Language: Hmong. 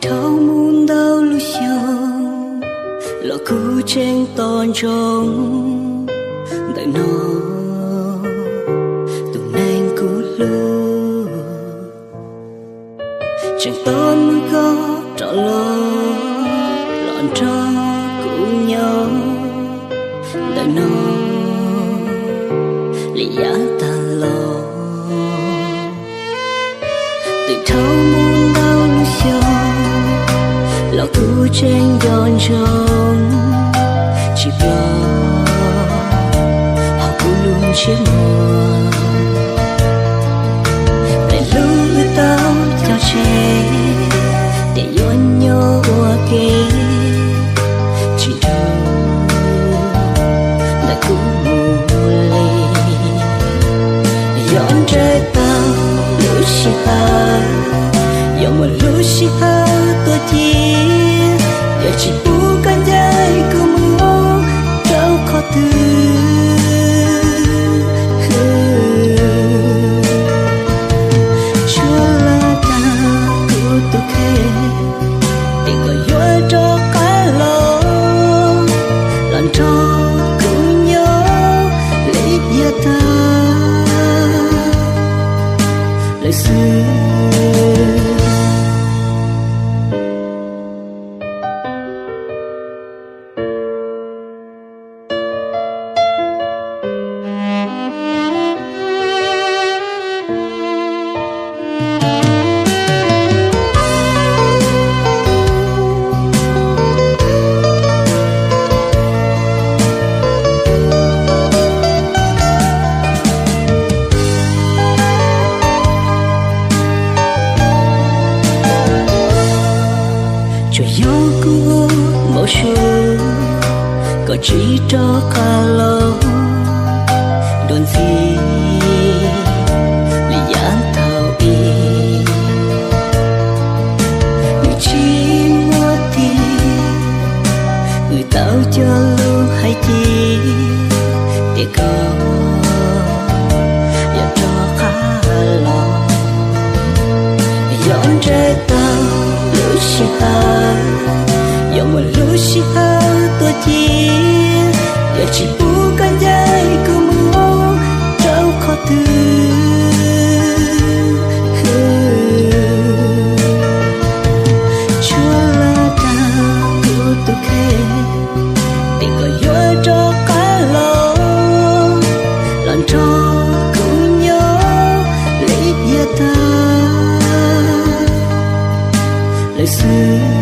Dhau mus ntau lub xyoo los kuv tseem tos ntsoov ntawm no tus neeg kuv hlub. Tseem tos mus koj rov los, los nrog kuv nyob ntawm no li yav tag los. Twb dhau mus ntau lub xyoo los kuv tseem nco ntsoov tsis pom hauv kuv lub ntsej muag. Peb lub tau cog tseg tias yuav nyob ua ke tsis dhau ntawm kuv mus li. Yuav ntsais tau lub sij hawm, yuav muaj lub sij hawm tuaj cia, yuav tsis pub koj ncaim kuv mus rau qhov twg. Tsuas lam dag kuv tus kheej, tias koj yuav rov qab los, los nrog kuv nyob li yav tag lawm xwb. Tsuas yog kuv ua npau suav, koj tsis rov qab los dua ntxiv li yav thaum ub. Nws tsis muaj tiag, nws tau cog lus hais tias, tias koj yuav rov qab los. Yuav ntsais tau lub sij hawm, yuav muaj lub sij hawm tuaj cia, yuav tsis pub koj ncaim kuv mus rau qhov twg. Tsuas lam dag kuv tus kheej, tias koj yuav rov qab los, los nrog kuv nyob li yav tag lawm xwb.